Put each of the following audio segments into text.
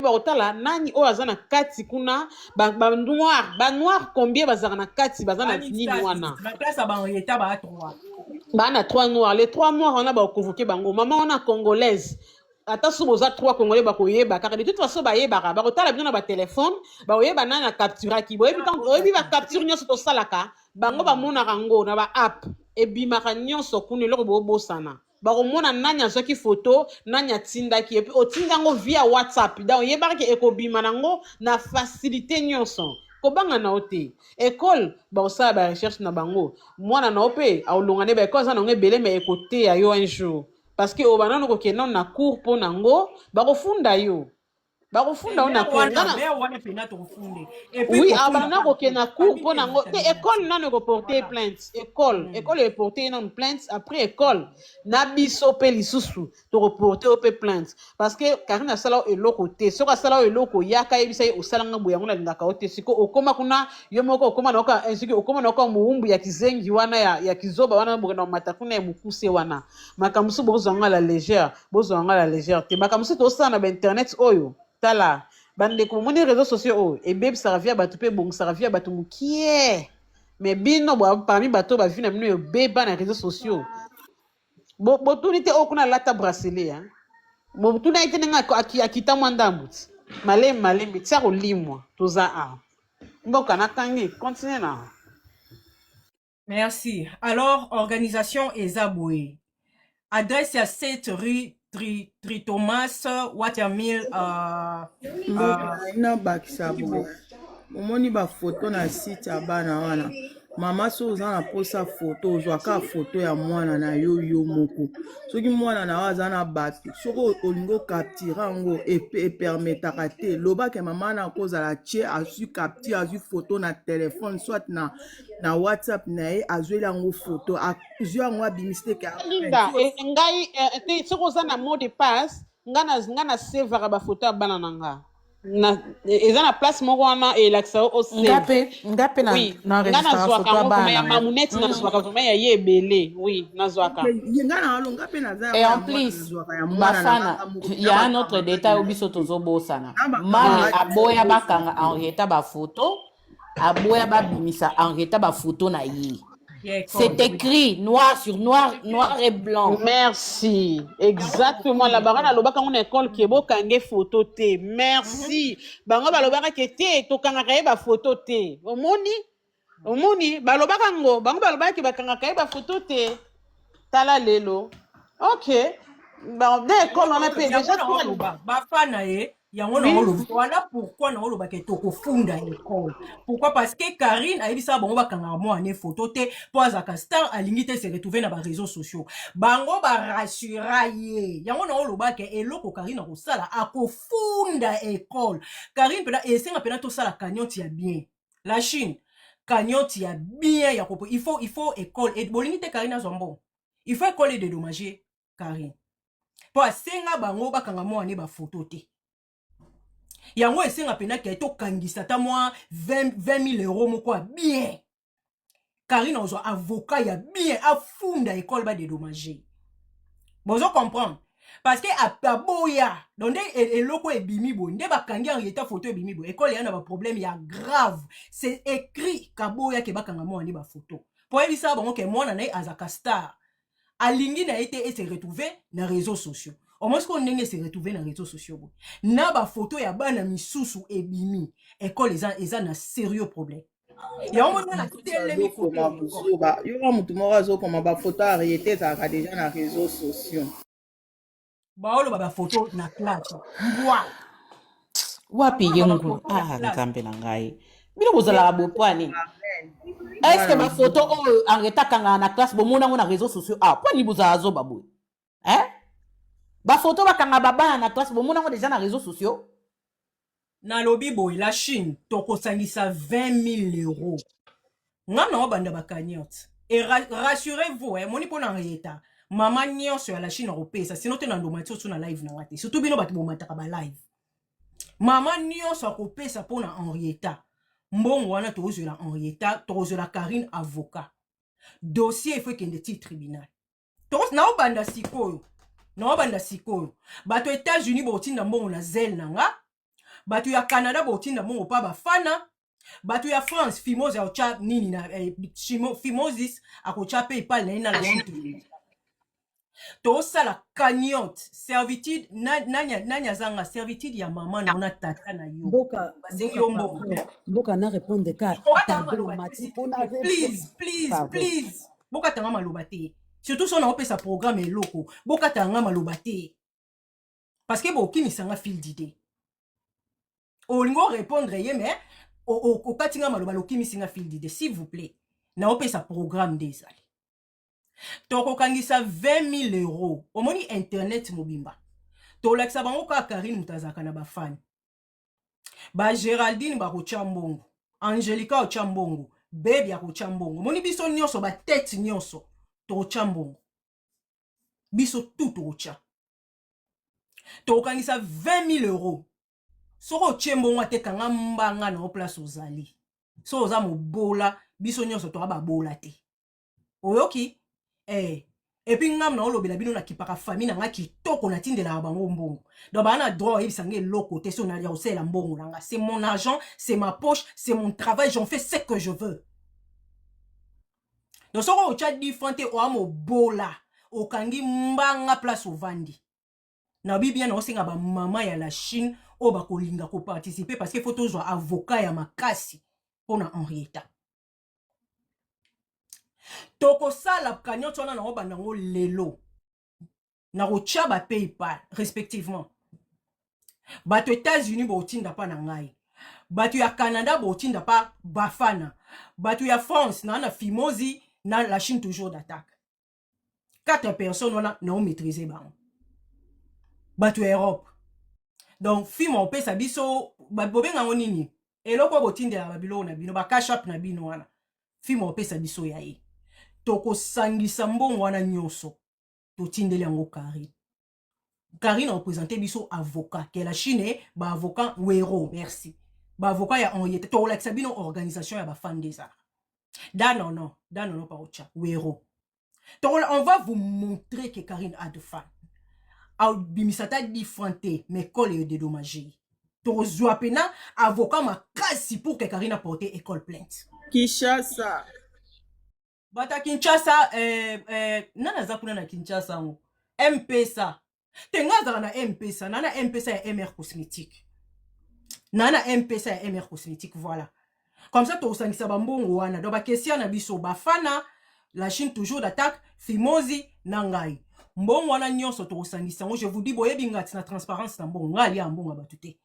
Bakotala nani oyo aza na kati kuna, banoir, banoir combien bazalaka na kati, baza na nini wana. Na place ya bahenrieta baa 3. Baa na 3 noirs. Les 3 noirs wana, bakoconvoquer bango. Mama wana congolaise, ata so boza 3 Congolais, bakoyeba kaka. De toute façon bayebaka, bakotala bino na batelefone, bakoyeba nani acapturaki. Boyebi, oyebi bacapture nyonso tosalaka, bango bamonaka yango na baapp, ebimaka nyonso kuna. Eloko bobosana, bakomona nani azwaki foto, nani atindaki, et puis otindi yango via WhatsApp. Donc oyebaka ke ekobima nango na facilité nyonso. Kobanga na yo te, ekole bakosala barecherche na bango. Mwana na yo mpe aolonga nde baekole aza nango ebele, mais ekoteya yo un jour, parce que oyo banano kokende nano na cour mpo nango, bakofunda yo, bakofunda yo na cour. Wana mpena tokofunde. Oui, abanda kokende na cour mpo nango te. École nano ekoporte plainte, école, école eporte nano plainte. Après école na biso mpe lisusu tokoporte yo mpe plainte, parce que Karine asala yo eloko te. Soki asala yo eloko, yaka yebisa ye: osalanga boye, yango nalingaka yo te. Siko okóma kuna, yo moko okóma naoka, soki okóma naoka mowumbu ya kizengi wana, ya kizoba wana, bokenda komata kuna ya mokuse wana. Makambo mosusu bozwa yango à la légère, bozwa yango à la légère te. Makambo mosusu tosala na bainternet oyo, tala bandeko, bomoni réseaux sociaux oyo ebebisaka vie ya bato mpe ebongisaka vie ya bato mokie. Mais bino parmi bato oyo bavie na bino ebeba na réseaux sociaux, botuni te oyo kuna alata bracelet, hein? Botuni ye te ndenge akita mwa ndambu ti malembe malembe tia kolimwa. Toza awa, mboka nakangi, continue na. Merci. Alors, organisation eza boye: adresse ya 7 rue Tritomas, Watermill. Nabakisa boye: omoni bafoto na site ya bana wana, mama, so oza na mposa foto, ozwaka foto ya mwana na yo, yo moko. Soki mwana na yo aza na bato, soki olingi ocapturer yango, epermettaka te. Lobake mama na kozala tie, azwi capture, azwi foto na telefone, soit na WhatsApp na ye, azweli yango foto, azwi yango, abimisi te ke. Linda, ngai te. Soki oza na mot de passe, nga na sevaka bafoto ya bana na nga na, eza na place moko wana elakisa yo. Nga mpe na nga nazwaka yango vraiment ya mamuneti, nazwaka vraiment ya ye ebele. Oui, nazwaka. Nga na alo, nga mpe naza. Et en plus, bafana, ya un autre détail oyo biso tozobosana: mami aboya bakanga Henrietta bafoto, aboya babimisa Henrietta bafoto na ye. C'est écrit noir sur noir, noir et blanc. Merci. Exactement. La baronne alobaka ngo na école ke bokange photo te. Merci. Bango balobaka ke te, tokangaka ye bafoto te. Omoni? Omoni? Balobaka ngo, bango balobaka ke bakangaka ye bafoto te. Tala lelo. OK. Bon, na école wana mpe déjà. Bafana ye yango naoloba wana. Pourquoi naolobaka tokofunda école? Pourquoi? Parce que Karine ayebisaka bango bakangaka mwana photo te mpo azalaka star, alingi te se retrouver na baréseaux sociaux. Bango barassura ye. Yango naolobaka, eloko Karine akosala, akofunda école. Karine mpena esenga mpena tosala cagnotte ya bien, la Chine, cagnotte ya bien ya kopo. Il faut école bolingi te Karine azwa mbongo, il faut école edédommager Karine mpo asenga bango bakanga mwana bafoto te. Yango esenga mpena ke tokangisa ata mwa 20 000 euros moko ya bien. Karine ozwa avocat ya bien, afunda ekole, badédommage. Bozo comprendre? Parce que aboya. Donc nde eloko ebimi boye, nde bakangi Henrietta photo, ebimi boye, ekole ya na baproblème ya grave. C'est écrit kaboya ke bakanga mwana nde bafoto, po ayebisaka bango ke mwana na ye azalaka star, alingi na ye te ese retrouver na réseaux sociaux. Omoi sikoyo ndenge ese retrouver na réseaux sociaux boye, na bafoto ya bana misusu ebimi, ekole eza na sérieux problème. Yango moni wana telemi. Azokoma buzoba. Yoka, motu moko azokoma bafoto ya Henrietta ezalaka déjà na réseaux sociaux. Baoloba bafoto na classe, mbwa. Wapi ye ngulu? Ah, Nzambe na ngai, bino bozalaka boye po nini? Est ce que bafoto oyo Henrietta akangaka na classe, bomona yango na réseaux sociaux? Ah, po nini bozala zoba boye, hein? Bafoto bakanga babana na classe, bomona yango déjà na réseaux sociaux? Nalobi boye, la Chine, tokosangisa 20 000 euros. Nga na obanda bacagnotte. Et rassurez-vous, eh, moni mpo na Henrietta, mama nyonso ya la Chine akopesa, sino te na ndoma ti osu na live na nga te. Surtout bino bato bomataka balive, mama nyonso akopesa mpo na Henrietta. Mbongo wana tokozwela Henrietta, tokozwela Karine avocat. Dossier efo ekende ti tribunal. Naobanda sikoyo, naobanda sikoyo. Bato États-Unis bokotinda mbongo na Zelle na nga. Bato ya Canada botinda mbongo pa bafana. Bato ya France, Fimose akotya nini na Fimosis akotya PayPal na ye na la Chine. Tosala cagnotte servitude. Nani, nani azanga servitude ya mama na na tata na yo? Mboka. Basengi Mboka. yo mbongo. Pardon, mboka, na répondre ka. Okatanga Pardon. maloba te. Mati S'il vous mpona plaît, please, please. Pardon. Please, bokatanga maloba te, surtout so naopesa programme eloko. Bokatanga maloba te parce que bokimisanga fil d'idée. Olingi orépondre ye, mais okati nga maloba, lokimisi nga fil d'idée. S'il vous plaît, naopesa programme nde ezali tokokangisa 20 000 euros. Omoni internet mobimba, tolakisa bango kaka Karine moto azalaka na bafani. Bagéraldine bakotya mbongo, Angélika otya mbongo, Bebi akotya mbongo. Omoni biso nyonso, batete nyonso tokotya mbongo, biso tu tokotya, tokokangisa 20 000 euros. Soki otie mbongo, atekanga mbanga na yo place ozali. So oza mobola, biso nyonso toza babola te, oyoki? Et puis ngam na olobela bino, nakipaka famille na nga kitoko, natindelaka bango mbongo. Donc baa na droit oyebisa nga eloko te. So nalia kosalela mbongo na nga, c'est mon argent, c'est ma poche, c'est mon travail, j'en fais ce que je veux. Donc soki otya 10 francs te, oya mobola, okangi mbanga place ovandi. Nabi bien, naosenga bamama ya la Chine oyo bakolinga koparticiper, parce que faut tozwa avocat ya makasi mpona Henrietta. Tokosala cagnotte wana, nango banda yango lelo, nakotia baPayPal respectivement. Bato États-Unis botinda mpa na ngai, bato ya Canada botinda mpa bafana, bato ya France na Fimozi na la Chine toujours d'attaque. Quatre personnes wana naomaîtrise bango. Bato ya Europe, donc film opesa biso, bobenga yango nini, eloko oyo botindela babiloko na bino, baCash App na bino wana, film opesa biso ya ye. Tokosangisa mbongo wana nyonso, totindeli yango Karine. Karine areprésente biso avocat ke la Chine, baavocat wero, merci, baavocat ya Henriette. Tokolakisa bino organisation ya bafan des arts da nono da nono paocha wero. On va vous montrer que Karine a de fans. Abimisa ata 10 francs te, mais école edédommage. Tokozwa mpena avocat makasi pour que Karine aporte école plainte. Kinshasa. Bato ya Kinshasa, nani aza kuna na Kinshasa yango? Mpesa te, nga azalaka na Mpesa na Mpesa ya MR Cosmétique, na Mpesa ya MR Cosmétique. Voilà, comme ça tokosangisa bambongo wana. Donc bakesia na biso bafana la Chine toujours d'attaque, Fimozi na ngai, mbongo wana nyonso tokosangisa yango. Je vous dis, boyebi nga ti na transparence na mbongo, ngai alia mbongo ya bato te.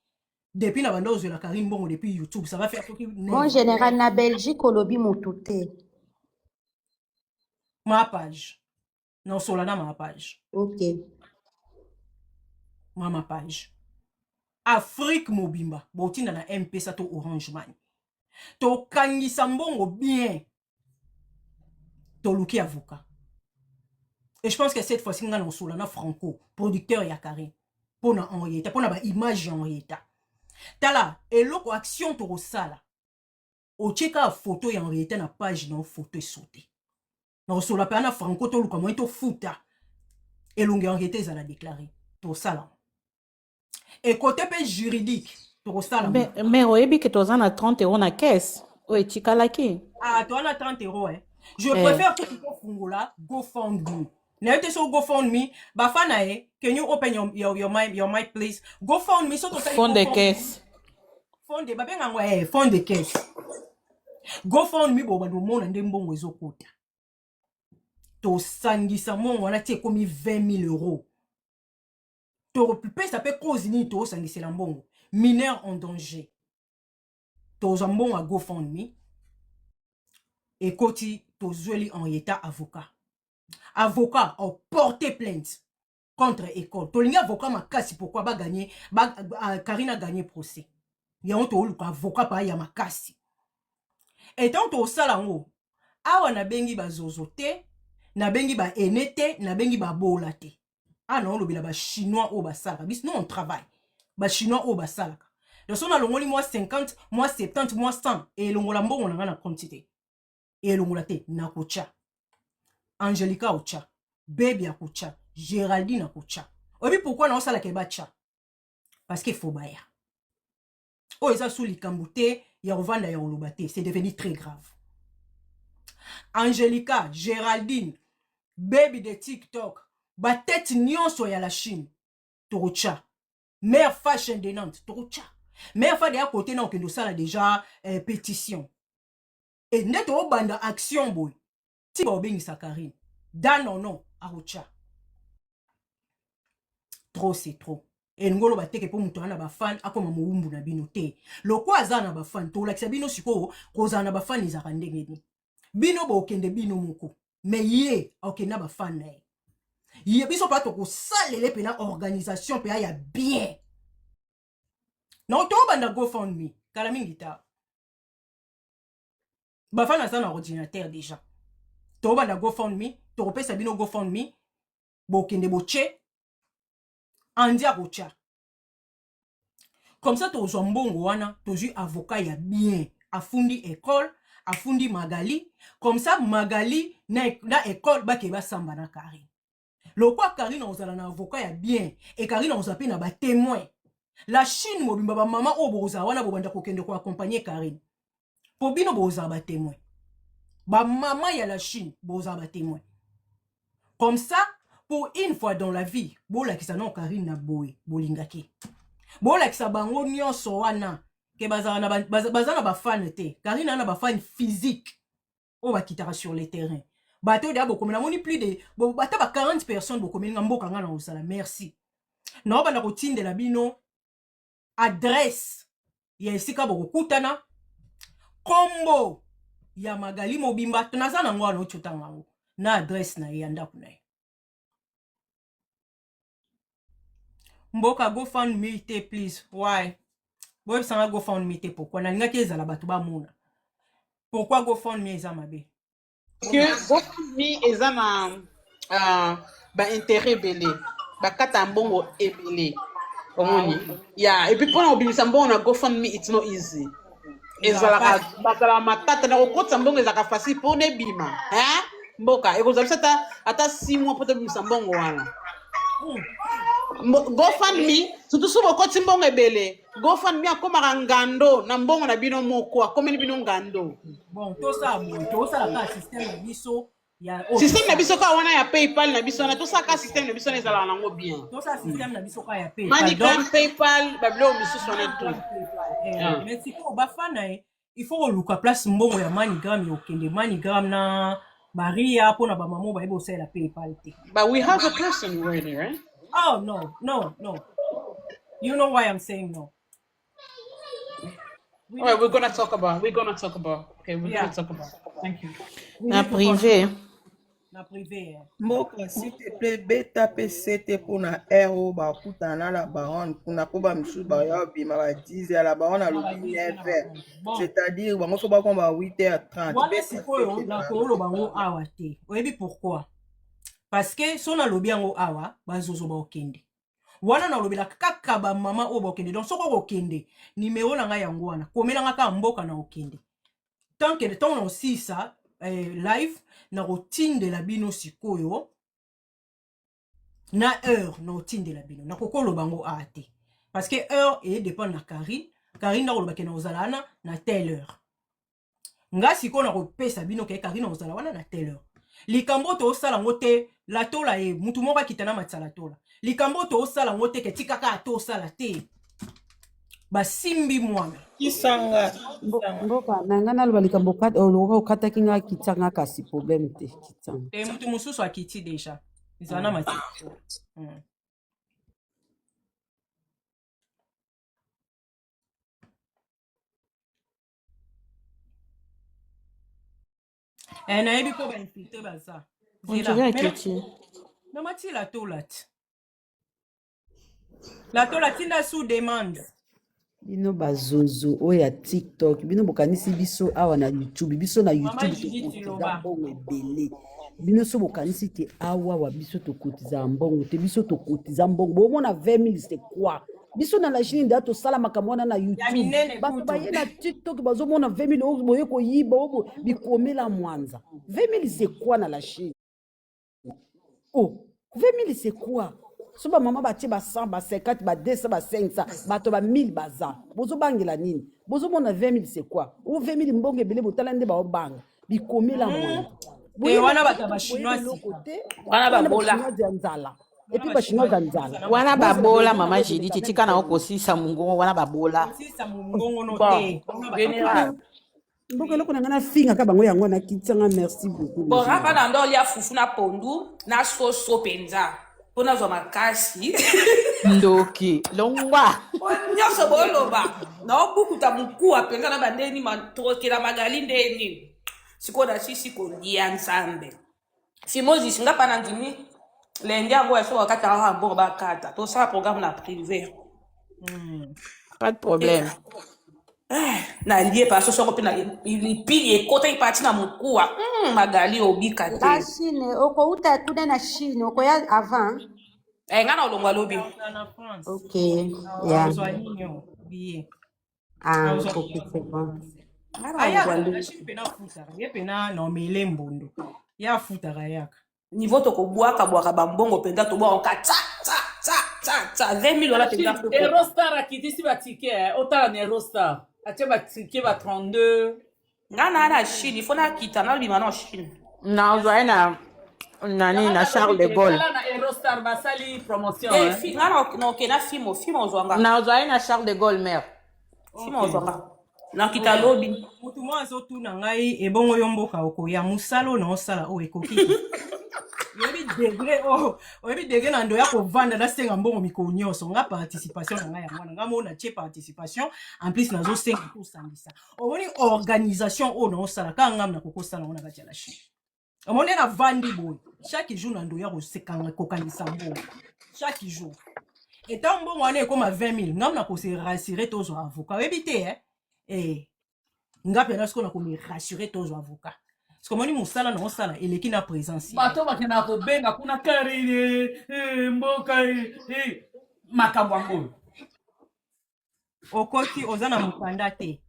Depuis na banda ozwela Karine mbongo depuis YouTube, ça va faire soki Bon, général, na Belgique olobi motu te. Ma page naosola na ma page. Ok. Mama page Afrique mobimba, botinda na Mpesa to Orange Money, tokangisa mbongo bien, toluki avocat. Et je pense que cette fois-ci nga na osola na Franco, producteur ya Karine, mpona Henrietta, mpona baimage ya Henrietta. Tala eloko, action tokosala: otie kaka photo ya Henrietta na page na photo esote, na kosola mpe na Franco, toluka moyen tofuta elongi ya Henrietta ezala déclaré. Tosala ekote mpe juridique, tokosala. Mais oyebi ke toza na 30 € na caisse oyo etikalaki. Ah, toza na 30 €, eh. Je préfère kutu tofungola GoFundMe. Nayebi te so GoFundMe bafana ye. Can you open your mic, please? GoFundMe, so tosali Fond de caisse. Fond de, babenga yango fond de caisse. GoFundMe, bo bando omona nde mbongo ezokota. Tosangisa mbongo wana ti ekomi 20 000 €. Topesa mpe cause nini tozosangisela mbongo? Mineur en danger. Tozwa mbongo ya GoFundMe ekoti, tozweli Henrietta avocat. Avocat aporte plainte contre école. Tolingi avocat makasi. Pourquoi baganye ba, Karine aganye procès yango? Tooluka avocat pa ya makasi. Etango tosala yango awa, nabengi bazozo te, nabengi baene te, nabengi babola te. Awa naolobela bachinois oyo basalaka. Biso non, on travaille. Bachinois oyo basalaka, donc so nalongoli mwa 50, mwa 70, mwa 100, elongola mbongo na ngai na compte te, elongola te. Nakotya Angélika, otya Bebi, akotya Géraldine, akotya. Oyebi pourquoi naosalaka? Ebatya parce que faut baya. Oyo eza su likambo te ya kovanda ya koloba te, c'est devenu très grave. Angelica, Géraldine, baby de TikTok, batete nyonso ya la Chine tokotya mère fashion de Nantes tokotya mère fade ya kote na okende osala déjà pétition e nde tobanda action boye ti baobengisa Karine da nono akotya. Trop c'est trop. Elingi oloba teke mpo moto aza na bafan akoma mowumbu na bino te. Lokwa aza na bafan, tolakisa bino sikoyo kozala na bafan ezalaka ndenge nini. Bino bokende bino moko, me ye akokende na bafan na ye. Ye biso mpa tokosalele mpena organisation mpe ya bien na tobanda GoFundMe kala mingi ta. Bafan aza na ordinateur déjà, tobanda GoFundMe, tokopesa bino GoFundMe, bokende botie andi akotya comme ça tozwa mbongo wana, tozwi avocat ya bien, afundi école, afundi Magali. Comme ça Magali na école bakee basamba na Karine. Lokwa Karine akozala na avocat ya bien e Karine akozala mpe na batémoin. La Chine mobimba, bamama oyo bokozala wana, bobanda kokende koaccompagne Karine mpo bino bokozala batémoin. Bamama ya la Chine bozala batémoin. Comme ça, pour une fois dans la vie, bolakisa no Karine na boye bolingaki bolakisa bango nyonso wana ke bazala na baza na bafane te. Karine aza na bafane physique oyo bakitaka sur le terrain. Bato oyo deya bokomi, namoni plus de ata ba 40 personnes bokomeli nga mboka nga na kosala. Merci. Naobanda kotindela bino adresse ya esika bokokutana, kombo ya Magali mobimba naza nango wana, oti otanga yango na adresse na ye ya ndako na ye. Mboka, GoFundMe te please. Why boyebisanga GoFundMe te? Pourquoi nalingaki ezala bato bamona? Pourquoi GoFundMe eza mabe? Que GoFundMe eza na baintérêt ebele, bakata ya mbongo ebele, omoni ya. Et puis mpona kobimisa mbongo na GoFundMe, it's not easy. Ezalaka, bazalaka matata na kokotisa mbongo. Ezalaka facile mpona ebima, hein? Mboka ekozala biso ata 6 mois mpo tobimisa mbongo wana. GoFundMe, surtout so bokoti mbongo ebele, GoFundMe akomaka ngando na mbongo na bino moko, akomeli bino ngando. Bon, tosala boye, tosala kaka système na biso ya oyo. Système na biso kaka wana ya PayPal na biso wana, tosala système na biso wana, ezalaka nango bien. Tosala système na biso kaka ya PayPal. MoneyGram, PayPal, babiloko misusu wana tout. Ah. Mais sikoyo bafana ye, il faut koluka place mbongo ya MoneyGram ya okende MoneyGram na baria mpona bamama oyo bayebi kosalela PayPal te. But we have a person already, right? Oh no, no, no, you know why I'm saying no. We All right, need we're to gonna talk about. We're gonna talk about. Okay, we're gonna talk about. Thank you. We Na need to privé. Na privé, eh. Mboka, s'il te plaît, beta mpe sete mpona heure oyo bakutana na la baronne kuna, mpo bamisusu baya obima ba 10 heures, la baronne alobi 9 heures. Bon. C'est-à-dire bango so bakoma ba 8 heures 30. Wana Beta sikoyo sete. nakoloba yango awa te. Oyebi pourquoi? Parce que so nalobi yango awa, bazozo baokende wana. Nalobela kaka bamama oyo bakokende. Donc soki okokende, nimero na ngai yango wana, komelanga kaka mboka na okende. Tant que ntango na osilisa live, nakotindela bino sikoyo na heure naotindela bino. Nakokoloba yango awa te parce que heure edépendre na Karine. Karine nakolobake na kozala wana na telle heure. Nga sikoyo nakopesa bino ke Karine akozala wana na telle heure. Likambo oyo toosala yango te, latola ye mutu moko akita na matisa latola. Likambo oyo toosala yango te, ke tika kaka tosala te, basimbi mwana. Kisanga. Mboka na ngai, naloba likambo olokoka okataki nga, kitanga kasi problème te, kitanga. Te, mutu mosusu akiti déjà, ezala na matisa. Nayebi mpo bainfiltre baza. On dirait akiti. Na mati latola ti latola tinda sous demande. Bino bazozo oyo ya TikTok, bino bokanisi biso awa na YouTube, biso na Mama YouTube Judith, tokotiza loba. mbongo ebele. Bino so bokanisi ke awa biso tokotiza mbongo te, biso tokotiza mbongo. Bomona 20 000, c'est quoi? Biso na la Chine nda tosala makambo wana na Ya YouTube. minene. Bato Kutu baye na TikTok bazomona 20 000 oyo boye koyiba, oyo bikomela mwanza. 20 000, c'est quoi na la Chine? Oh, 20 000, c'est quoi? So bamama batie ba 100, ba 50, ba 200, ba 500, bato ba 1000 baza. Bozobangela nini? Bozomona 20 000 c'est quoi? O 20 000 mbongo ebele, botala nde baobanga bikomela mwana. Te, wana bato ya bachinois eloko sika. te. Wana Wana babola. bachinoise ya nzala. Wana Et puis bachinoise ya nzala. Wana Bozela babola, Belgique mama yango Judith, ekoleka tika meme na 20 000. okosisa mongongo wana babola. Kosisa mongongono Bon, te, wana bato ya général. Mboka eloko na ngai nafingaka bango yango nakitisanga. Merci beaucoup, mon Bon, rapa général. na ndo olia fufu na pondu na soso mpenza mpo nazwa makasi. Ndoki longwa. Nyonso boloba naobukuta mokuwa mpenza na bandeni tokokela magali ndeni sikoyo nasisi kolia. Nzambe Simozis, nga mpa na ndimi lendi yango ya soki bakataka kaka mbongo, bakata, tosala programme na privé. Pas de problème. Nalie pa soso yango mpe na lipili ekotaki pati na mokuwa. Magali obika La te. Chine, okouta kuna na Chine, okoya avant. Eh, nga na olongwa lobi. Akozala na France. Ok, ya. Akozwa nini o billet? Ah, Akozwa ok, c'est bon. Nga na olongwa ayaka na lobi. Chine mpena afutaka ye mpena na omele mbondo ye afutaka yaka. Niveau tokobwaka-bwaka bambongo mpenza, tobwaka tsa tsa tsa tsa tsa 20 000 wana mpenza. Chine, Eurostar akitisi batike, otala na Eurostar atie batike ba 32. Nga na Chine, ifo nakita, nalobima na Chine. Nazwa ye na nani, na Yango Charles nalobi de te Gaulle. tala na Eurostar basali promotion. Eh, Hein. nga naoke na fimo fimo ozwanga. Nazwa ye na Charles de Gaulle, mare. Fimo Ok. ozwanga, nakita lobi. Motu moko azotuna ngai ebongo yo mboka okoya mosala oyo naosala oyo ekoki te. Oyebi degré oyo, oyebi degré na ndo ya kovanda nasenga mbongo mikolo nyonso. Nga participation na ngai yango wana, nga mo natie participation en plus, nazosenga tosangisa. Omoni organisation oyo naosala kaka ngam nakokosala yango na kati ya la Chine. Omoni nde navandi boye chaque jour na ndo ya kosekanga kokanisa mbongo chaque jour. Etant mbongo wana ekóma 20 000, ngam nakose rassurer tozwa avocat. Oyebi te, eh? Eh, nga mpena sikoyo nakomi rassurer tozwa avocat parce que omoni mosala na osala eleki na présentiel. Bato bakendaka kobenga kuna Karine, eh, mboka, eh, eh, makambo yango oyo. Okoti oza na mokanda te,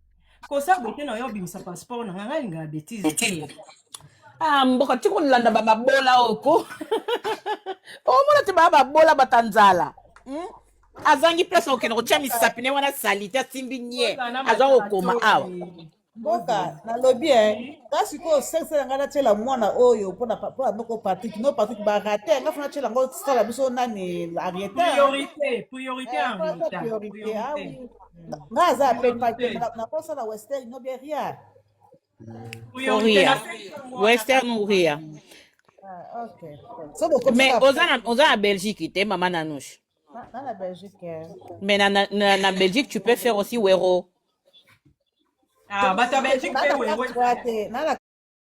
kosa bote na yo obimisa passeport na nga, ngai alingaka bétise te. Ah, mboka, ti kolanda bababola oyo ko omona te baa babola bata nzala, Azangi place okende kotia misapi ne wana sali te, asimbi nye. Ozala na Azwa kokoma awa. matratoli. Mboka nalobi e nga sikoyo 500 na ngai natiela mwana oyo mpona noko Patrik, no Patrik barate nga fo natiela yango sala biso nani Arieta. Priorité, priorité. Mpona Henrietta. priorité, ah Priorité. oui, nga aza apel Priorité. nakosala Western no bien ria. Priorité Ria. na 500 wana. Western ou Ria. Ah, ok, so bokomisa. Mais oza na Belgique te, mama Nanouche? Na Belgique, eh. Mais na Belgique, tu peux faire aussi Wero. Ah, bato ya Belgique Na mpe na wewe. carte wana te, na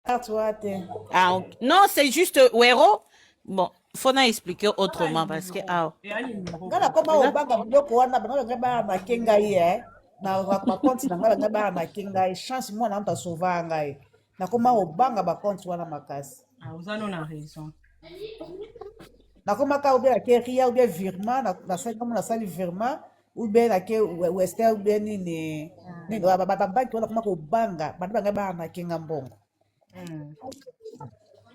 carte wana te. Ah, ok. Non, c'est juste Wero. Bon, faut na expliquer Wana autrement parce que numéro ah, eya numéro. Nga nakoma eza obanga biloko wana, bango bangai baarnaquer ngai e na bacompte na ngai, bangai baarnaquer ngai. Chance mwana moto asauva ngai, nakoma obanga bacompte wana makasi. Ah, oza no na raison. Nakomaka ou bien nake Ria ou bien virement, nasali kama nasali virement ou bien nake Western ou bien nini nini babanki wana, nakoma kobanga banda bangai baarnaquer nga mbongo.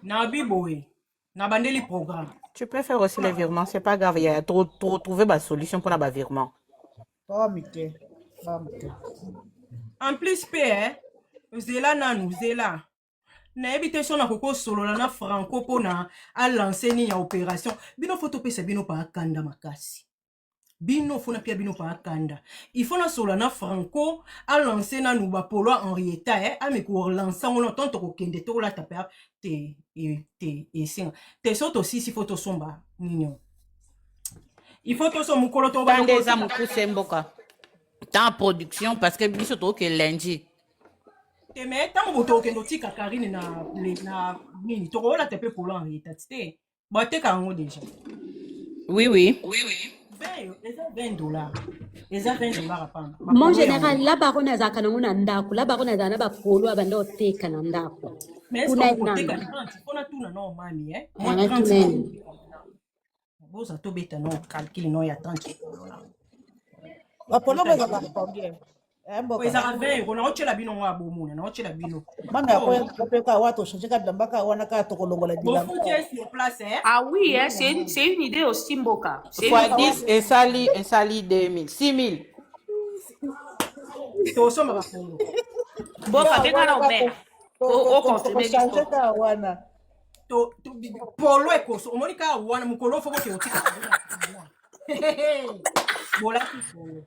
Nabi boye nabandeli programme. Tu peux faire aussi les virements, c'est pas grave. Il y a trop, trop trouver ma solution pour la virement. Bawa mike, bawa mike. En plus mpe eh, zela nanu, zela, nayebi te so nakoki kosolola na Franco mpona alance nini ya opération. Bino fo topesa bino pa akanda makasi, bino fo napia bino pa akanda. Il faut nasolola na Franco alance nanu bapolo ya Henrietta, eh, ameki kolancer yango na ntango tokokende tokolata mpe te te esenga te so tosisi fo tosomba nini o. Il faut tosomba mokolo tobanda Tande eza kotika. mokuse mboka. Temps production parce que biso toke lundi. Te, me ntango boto okende otika Karine na nini, tokolata mpe polo Henrietta te, bateka yango déjà. Oui. 20, eza 20 dollars, eza 20 dollars apamba. Mon Bapolo général, yango. La baronne azalaka nango na ndako. La baronne azala na bapolo abanda oteka na ndako. Mais est ce Kuna ye que okoteka nano. 30 mpona tuna nao mami, eh? Mwa Wana 30 tuna ye. Boza tobeta nao calcul nao ya 30 polo na Bapolo totali. ezalaka combien? Eh, mboka. Ezalaka 20 euro, naotyela bino ngo ya bomona, naotyela bino. Mama ya koya mpe kaka wana tochange kaka bilamba kaka wana kaka tokolongola bilamba. Bofuti ye sur place, eh? Ah oui, hein, c'est une idée aussi, Mboka. C'est Fois une idée. 10 esali esali 2000 6000. Tosomba bapolo. Mboka, Kaka benga wana na kaka Omer. O confirmer tokochange biso. kaka wana. Polo ekoso omoni kaka wana mokolo fo boke otika bolaki polo.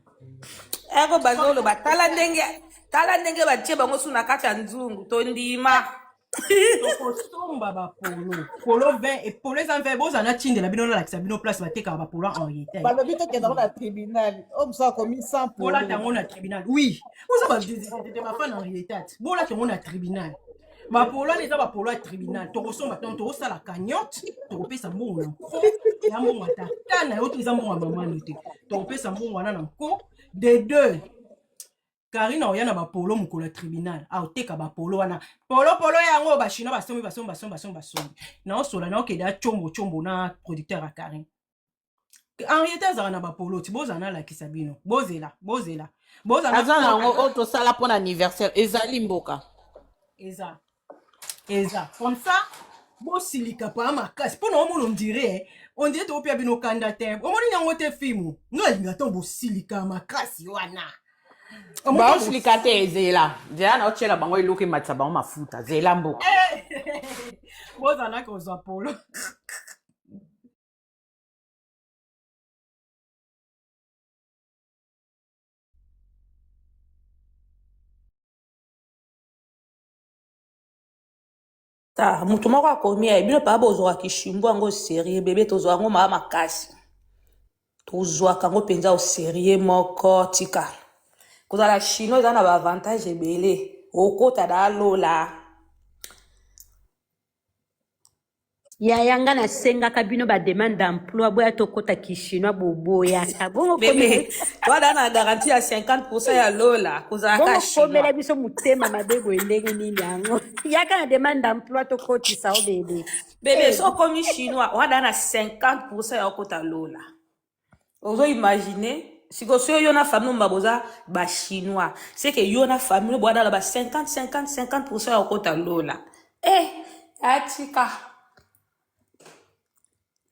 Eko bazoloba tala ndenge tala ndenge batie bango su na kati ya nzungu tondima. Tokosomba bapolo, polo 20 e polo eza 20. Bozala natindela bino, nalakisa bino place batekaka bapolo en retail. Balobi tokenda ngo na tribunal oyo mosu akomi sans polo. Bolata yango na tribunal, oui. Boza bafana en retail, bolata yango na tribunal. Bapolo wana eza bapolo ya tribunal. Tokosomba ntango tokosala cagnotte, tokopesa mbongo na nko ya mbongo ya tata na yo to eza mbongo ya mama no te. Tokopesa mbongo wana na nko de deux. Karine aoya na bapolo mokolo ya tribunal, aoteka bapolo wana. Polo polo yango bachinois basombi, basombi, basombi, basombi, basombi. Naosola naokende ya tshombo tshombo na producteur ya Karine Henriette. Azalaka na bapolo ti bozala nalakisa bino. Bozela, bozela, bozala. Aza na yango oyo tosala mpona anniversaire ezali, mboka. Eza comme ça. Bosilika paa makasi mpo na omona ondire tokopia bino kanda te. Omoni yango te, fimu nga alinga ntango bosilika makasi wana. Omoni. Baosilika te, ezela nzela na otiela bango eloko ematisa bango mafuta. Zela, mboka. Bozalaki kozwa polo. Ta moto moko akomi ya bino paa bozwaka kishimbu yango sérieux bebe. Tozwa yango maa makasi, tozwaka yango mpenza au sérieux moko. Tika kozala chinois eza na baavantage ebele, okota da lola. Yaya, nga nasengaka bino bademande d'emploi, boya tokɔta kichinois, boboyaka bongo. Bebe toada na garantie ya 50 ya lola kozalaka Bongo chinois. komela biso motema mabe boye ndenge nini yango? Yaka na demande d'emploi, tokotisa o bebe. Bebe, Eh, so okomi chinois oada na 50 ya okota lola. Ozo imagine sikoyo soki yo na famille mba boza bachinois, c'est que yo na famille boada na ba 50 50 50 ya okota lola. Eh, atika.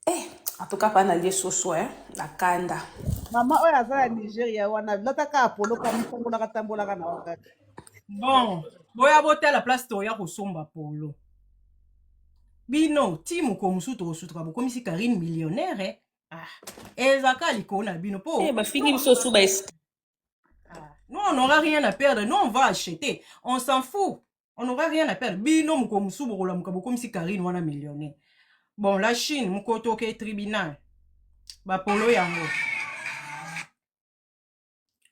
Eh, en tout cas pa nalie soso, eh, na kanda. Mama oyo aza na Nigeria wana, lataka apolo ka mitambolaka tambolaka na wakati. Bon, boya botala place toya kosomba polo. Bino ti mokolo mosusu tokosutuka, bokomisi Karine millionnaire, eh? Ah, ezaka likolo na bino mpo Eh, bafingi biso su ba nous, on n'aura rien à perdre. Nous, on va acheter, on s'en fout, on n'aura rien à perdre. Bino mokolo mosusu bokolamuka, bokomisi Karine wana millionnaire. Bon, la Chine, mokolo toke tribunal, bapolo yango.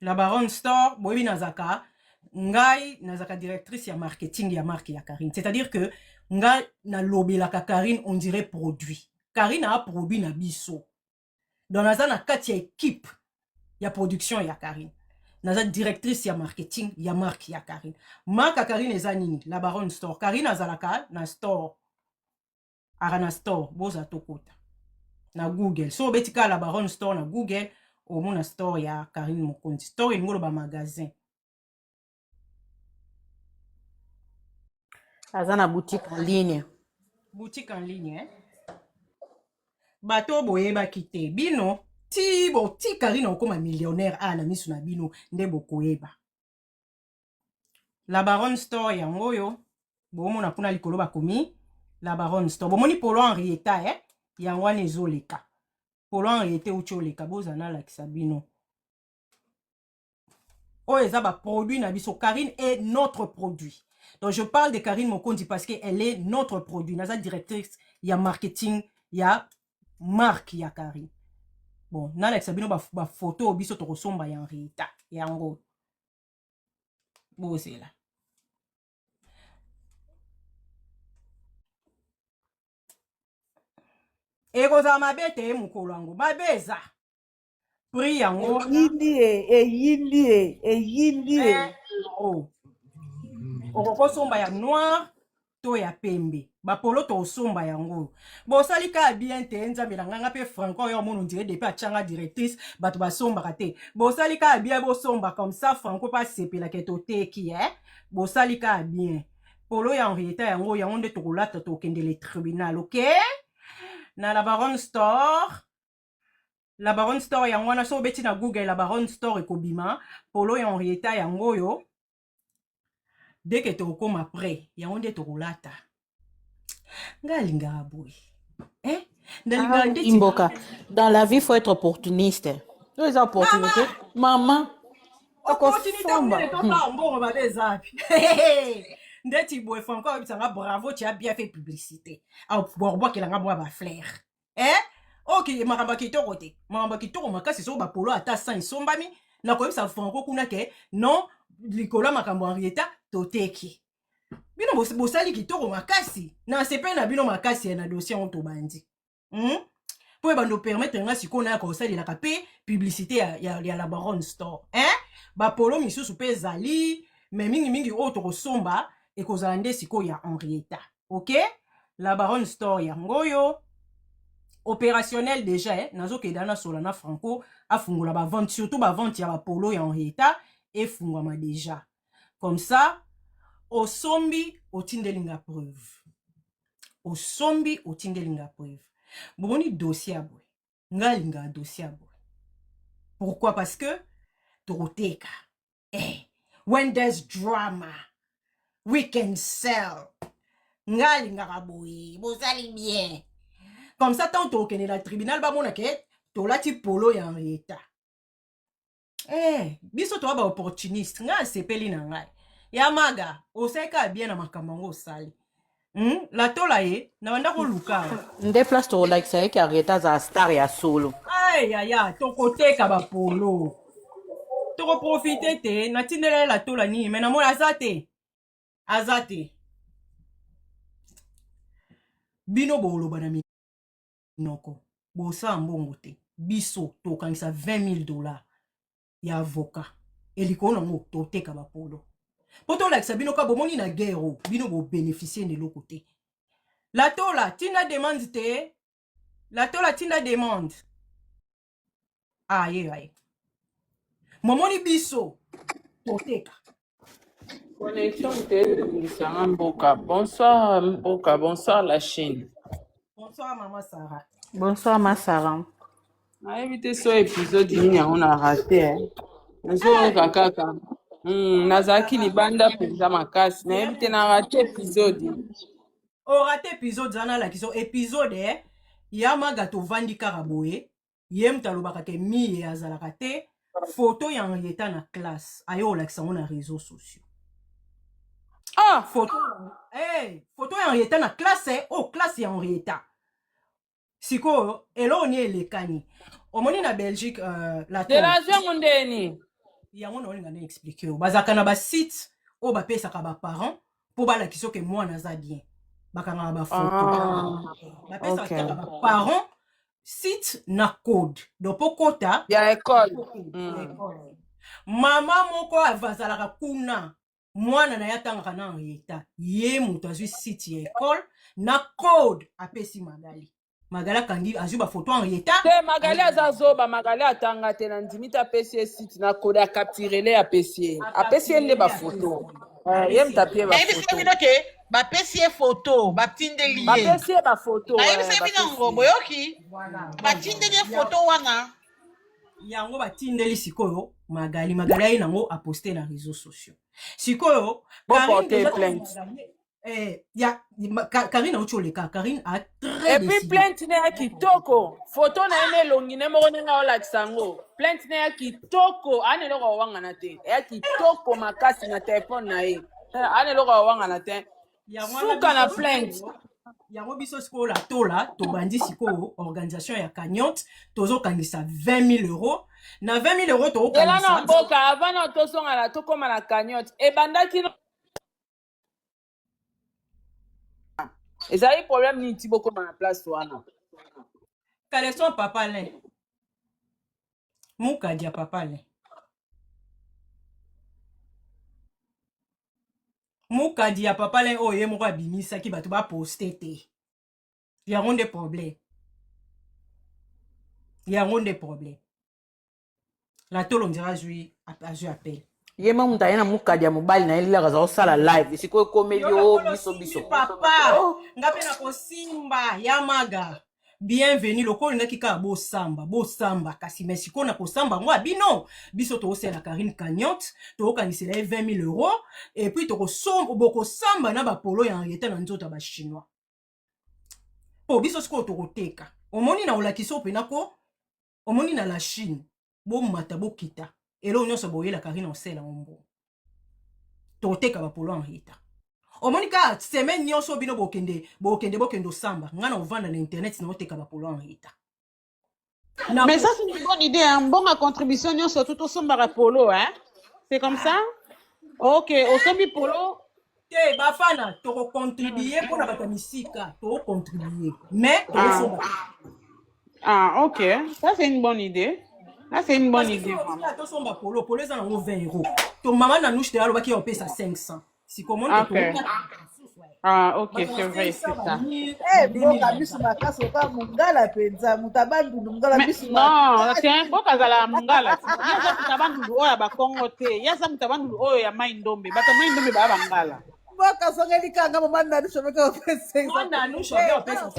La Baronne Store, boyebi nazaka, ngai nazaka directrice ya marketing ya marque ya Karine, c'est-à-dire que ngai nalobelaka Karine on dirait produit. Karine a produit na biso, donc naza na kati ya équipe ya production ya Karine, naza directrice ya marketing ya marque ya Karine. Marque ya Karine eza nini? La Baronne Store. Karine azalaka na store, aka na store. Boza tokota na Google, so obeti kaka La Baronne Store na Google, omona store ya Karine Mokonzi. Store elingi oloba magasin. Aza na boutique en ligne. Boutique en ligne, eh? Bato boyebaki te. Bino ti boti Karine okóma millionnaire a na miso na bino nde bokoyeba. La Baronne Store yango oyo bomona kuna likolo, bakomi La Baronne Store. Bomoni polo Henrietta, eh? Yango wana ezoleka, polo Henrietta euti oleka. Bozala nalakisa bino oyo eza baproduit na biso. Karine est notre produit. Donc je parle de Karine Mokonzi parce que elle est notre produit. Naza directrice ya marketing ya marque ya Karine. Bon, nalakisa bino bafoto oyo biso tokosomba ya Henrietta. Yango bozela. Ekozala mabe te mokolo yango, mabe eza prix yango wana. Eyindi e, eyindi e, eyindi e. Euro okokosomba ya noir. To ya pembe bapolo tosomba yango oyo bosali kaka bien te nzambe na ngai nga mpe franco oyo omona ondire depuis atyanga directrice bato basombaka te bosali kaka bien bosomba comme ça franco mpe asepelaka toteki eh? Bosali kaka bien polo ya Henrietta yango yango nde tokolata tokende le tribunal ok na la baronne store. La baronne store yango wana, so obeti na Google la baronne store ekobima polo ya Henrietta yango oyo. Dès que tokokoma prêt, yango nde tokolata. Ngai alingaka boye eh? Nalingaka Ah, ndeti Mboka. Dans la vie, faut être opportuniste. Oyo eza opportunité. Mama, opportunité tokosomba. monene tosala mbongo mabe ezapi ndeti boye. Franco ayebisanga bravo, tu as bien fait publicité, bwakela mwa bafleur eh? Ok, makambo ya kitoko te, makambo ya kitoko makasi. Soki bapolo ata 100 esombami, nakoyebisa Franco kuna ke non, likolo ya makambo ya Henrietta toteki. Bino bosali kitoko makasi, nasepeli na bino makasi ya na dossier yango tobandi, Mpo ebanda opermettre nga sikoyo nayaka kosalelaka mpe publicité ya la baronne store, hein? Bapolo misusu mpe ezali, mais mingimingi oyo tokosomba ekozala nde sikoyo ya Henrietta. Ok, la baronne store yango oyo opérationnel déjà, eh? Nazokenda nasola na Franco afungola bavente, surtout bavente ya bapolo ya Henrietta efungwama déjà. Comme ça osombi, otindeli nga preuve, osombi, otindeli nga preuve. Bomoni dossier ya boye, ngai alingaka dossier ya boye. Pourquoi? Parce que tokoteka, eh, when there's drama we can sell. Ngai alingaka boye, bozali bien. Comme ça ntango tokokende na tribunal, bamona ke tolati polo ya Henrietta. Eh, biso toza baopportuniste. Ngai asepeli na ngai ya maga, osali kaka bien na makambo yango osali, Latola ye na banda koluka. Nde place tokolakisa ye ke Henrietta azala star ya solo. Ay yaya, tokoteka bapolo, tokoprofite te. Natindela ye Latola nini, me namoni aza te, aza te. Bino boloba na minoko, bosala mbongo te. Biso tokangisa 20 000 $ ya avocat, elikolo nango toteka bapolo mpo tolakisa bino ka bomoni na guerre oyo bino bobénéficie na eloko te. Latola tinda demande te, Latola tinda demande. Aye aye, momoni biso toteka. Connexion te etungisanga mboka. Bonsoir mboka, bonsoir la Chine. Bonsoir mama Sara. Bonsoir ma Sara. Nayebi te so épisode nini yango na raté, eh. Nazoyoka kaka. Nazalaki libanda mpenza makasi. Nayebi te na raté épisode. Oraté épisode wana, alakisa épisode, eh? Ya maga, tovandi kaka boye, ye moto alobaka ke miye azalaka te. Photo ya Henrietta na classe, aye olakisa yango na réseaux sociaux. Ah! Photo, hey, photo ya Henrietta na classe, eh? Oh, classe ya Henrietta. Sikoyo eloko ni elekani, omoni na Belgique, la Nzela yango ndeni. Yango na olinga na explique oyo bazalaka na basite oyo bapesaka baparent mpo balakisa oke mwana aza bien, bakangaka bafoto. Bapesaka kaka baparent site na code, donc mpo kota ya école. Mama moko azalaka kuna, mwana na ye atangaka na Henrietta, ye moto azwi site ya école na code, apesi Magali. Magali akangi, azwi bafoto Henrietta. Te, Magali aza zoba, Magali atanga te. Na ndimi te apesi ye site na code, acapturele, apesi ye. Apesi ye nde bafoto. Ye moto apie Nayebisi bafoto. bino ke bapesi ye foto, batindeli ye. Bapesi ye bafoto. Nayebisi bino yango, boyoki? Batindeli ye foto wana. Yango batindeli sikoyo Magali. Magali aye nango, aposte na réseaux sociaux. Sikoyo Karine Boporte déjà plainte. Eh, ya Karine auti oleka, Karine a très Et puis décidé. Plainte ne ya kitoko, foto na ye na elongi ne moko ndenge aolakisa yango. Plainte ne ya kitoko, ana eloko awangana te, ya kitoko makasi na telefone na ye. Ana eloko awangana te. Yango wana Suka na biso plainte. sikoyo, yango biso sikoyo la tola tobandi sikoyo organisation ya cagnotte, tozokangisa 20 000 euros. Na 20 000 euros Nzela na tokokangisa. mboka, avant na tozonga na tokóma na cagnotte, ebandaki ezali problème nini ti bokóma na place wana? Caleçon papa Lin, mukadi ya papa Lin. Mukadi ya papa le oyo ye moko abimisaki bato baposte te. Yango nde problème. Yango nde problème. La tolo on dirait azwi azwi appel. Ye ma moto aye na mokadi ya mobali na ye lilaka aza kosala live sikoyo ekomeli o biso biso. Papa, Oh. nga mpe nakosimba ya maga. Bienvenue lokola olingaki kaka bosamba bosamba kasi me sikoyo na kosamba yango ya bino biso tokosala Karine cagnotte tokokanisela ye 20 000 euros et puis bokosamba na bapolo ya Henrietta na nzoto ya bachinois po biso sikoyo tokoteka omoni na olakisa oyo mpena ko omoni na la Chine bomata bokita eloko nyonso boyela Karine osela yango mbongo tokoteka bapolo Henrietta omoni kaka semaine nyonso bino bokende bokende bokende osamba ngai na ovanda na internet na oteka bapolo Henrietta Mais ça, c'est une bonne idée. Hein. Bon, ma contribution, nous, surtout, au somba polo, hein. C'est comme ça? Ok, osombi polo. Te bafana tokocontribue mpona bato ya misika tokocontribue mais Ah. tokosomba. Ah, ok. Ça, c'est une bonne idée. Ça, c'est une bonne Parce que idée, soki vraiment. otika tosomba polo polo eza nango 20 euro to mama na nushe te alobaki ya opesa 500 sikomoni Ok. Ah, ok, c'est vrai, c'est ça. Eh, mboka misu makasi lokola mongala mpenza moto abandundu mongala Mais misu non, makasi c'est un mboka azala mongala ti. Ye aza moto abandundu oyo ya bakongo te. Ye aza moto abandundu oyo ya mai ndombe. Bato ya mai ndombe baya bangala. Mboka azongeli kanga mama Nanushe obeki opesa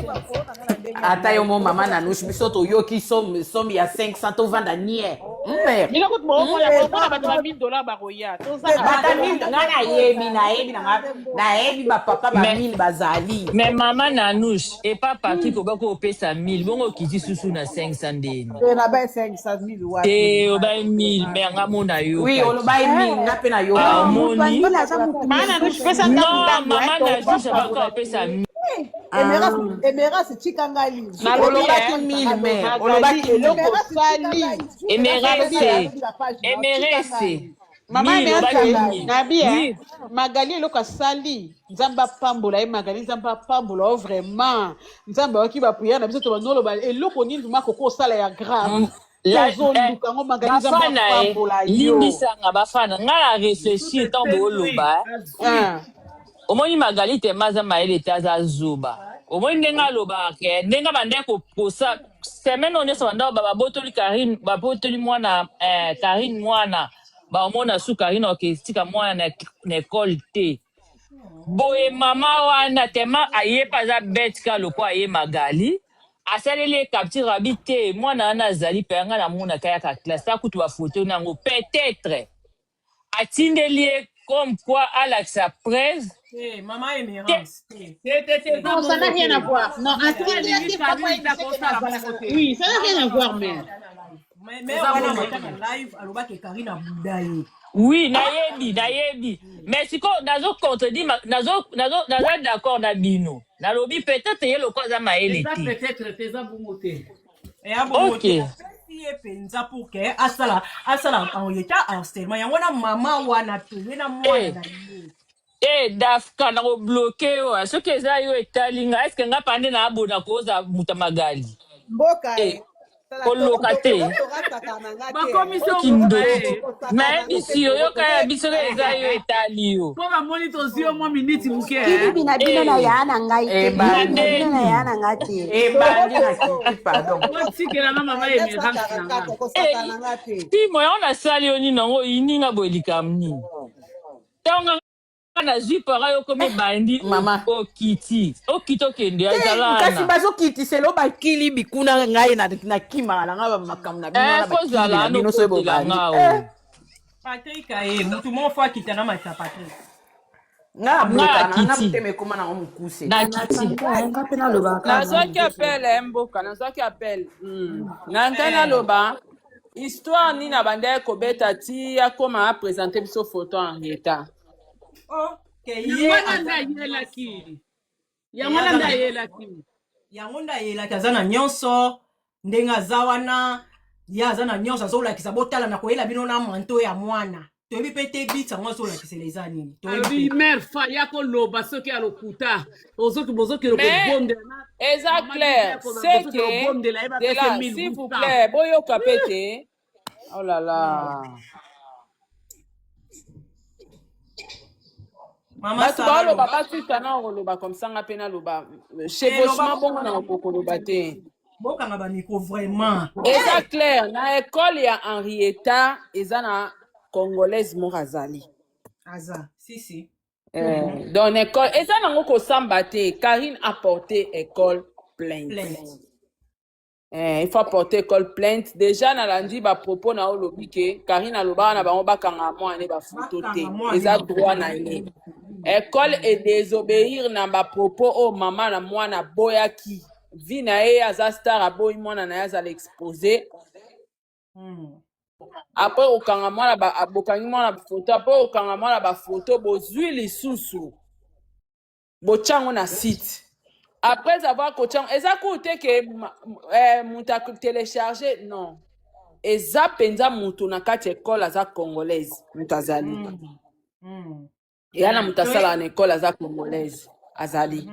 Ata yo mo mama Nanushe biso toyoki somme somme ya 500 tovanda nie mère. Bino kutu bokomona bokomona bato ba 1000 dollars bakoya. Toza na Bata 1000 nga nayebi nayebi na nga nayebi bapapa ba Mais, 1000 bazali. mais mama Nanouche, et pas Patrick, obako opesa 1000, bongo okiti susu na 500 ndeni. Na ba 500 000 wapi? Te, obai 1000, mais nga mona Oui, yokaki. olobai 1000 nga mpe Ah, nayokaki. omoni? Mama Nanushe pesa ndambu Non, ndambu, hein. mama Nanouche abako opesa 1000. Emerance tika ngai Nalobi, Olobaki hein. 1000 mère, Magali olobaki 1000. eloko osali. Emerese, Emerese, Mama 1000, Emerance obaki 1000. nabi hein. Oui, Magali eloko asali nzambe apambola ye Magali nzambe apambola yo vraiment nzambe ayoki bapriere na biso tobanoloba eloko nini vraimen akoki osala ya grave la, eh, tozoluka yango Magali nzambe bafana e, apambola yo. limbisanga bafana, nga na réfléchir ntango booloba, eh. Ah. Omoni Magali tema aza mayele te aza zoba. Omoni ndenge alobaka ke ndenge bandaki kokosa semaine oyo nyonso bandako babotoli Karine babotoli mwana eh, Karine mwana baomona su Karine oketika mwana na, na ekole te boye mama wana tema aye mpe aza bete ka lokwa aye Magali asaleli ye capture abi te mwana wana azali mpe nga namonaka yaka classe ta kutu bafoto na yango peut-être atindeli ye comme quoi alakisa preuve te mama te Emerance te Te te te eza Non, ça bongo n'a rien te. à voir. Non, Soki atindeli alingi ye papa Karine te yebisa ke akosala bongo nazalaka. te. Oui, ça n'a rien à voir, mère. mais mais Eza wana bongo amata te. na live alobaki Karine abuda ye. Oui, nayebi, nayebi. Mais sikoyo nazo contredire, nazo nazo naza d'accord na bino. Nalobi peut-être ye lokola aza mayele Eza te. peut-être te eza bongo te. Eya bongo Ok. te apesi ye mpenza pour ke asala asala Henrietta harcèlement yango wana mama wana te ye na mwana Eh, na ye. eh Dafka nakobloke yo. Ah. Soki eza yo etali nga, est-ce que nga pa nde naabona koza muta Magali? Mboka Eh, e koloka te. tokasaka na nga te. Bakomisi yo Okindoki te. moto Kosakana na Nayebisi yo, yoka ya biso soki eza yo etali yo. mpo bamoni tozwi yo mwa miniti moke eh. Kilibi na bino na Eh, ya na ngai te. na Kilibi na bino na ya Ebandi ndeni. na ngai te. ebandi na kiti pardon. Otikela na mama Emerance na nga. Eh, Kosakana nga te. timo yango nasali yo nini yango oyininga boye likambo nini? Ntango nga nazwi para yo komi bandi Mama. okiti okiti okende Te azala kasi wana bazokitisela bakili bikuna ngai na nakimaka na ngai bamakambo na bino eh, wana fo bakili zala na wana bino soki okotela bobandi. nga Eh, o Patrick aye mutu moko fo akita na mata Patrick. Nga nga ablokana nga akiti motema ekóma nango mokuse. nakiti Nga mpe nalobaka Nazwaki appel eh, mboka nazwaki appel na ngai naloba histoire nini abandaki kobeta ti akoma apresente biso photo Henrietta. Oh, ke Yango ye wana aza nde na ayelaki. nyonso. Yango Ye wana aza nde na ayelaki. yango nde ayelaki aza na nyonso ndenge aza wana ye aza na nyonso azolakisa botala na koyela bino na manto ya mwana toyebi mpe te bit yango azolakisela eza nini toyebi Alobi mpe te. mare fa ya koloba soki alokuta ozoki bozokende Mais kobondela na eza mama Lidia clair c'est bozokende que kobondela ye bapese dela s'il vous 1800. plaît boyoka pe te oh là là. Mama Bato Sarah baoloba loba. batika na koloba comme ça nga mpe naloba Eh, loba chevauchement bongo bokanga na ba micro. kokoloba te. Bokanga ba micro vraiment. Eza Hey! clair na école ya Henrietta eza na congolaise moko azali. Aza, si si. Eh, donc na école eza nango kosamba te. Karine a porté école plainte. Plainte. Eh, il faut porter école plainte. Déjà nalandi ba propos na olobi ke Karine alobaka na bango bakanga mwana ne bafoto te. Bakanga mwana Eza ba droit na ye. École e désobéir na ba propos oyo mama na mwana aboyaki. Vi na ye aza star aboyi mwana na ye azala exposé. Après okanga mwana ba bokangi mwana bafoto, après okanga mwana bafoto bozwi lisusu botya yango na site. Après avoir kotya yango eza kutu te ke moto atélécharge non. Eza mpenza moto na kati ya ekole aza congolaise moto azali. Eya na moto asalaka na ekole aza congolaise azali.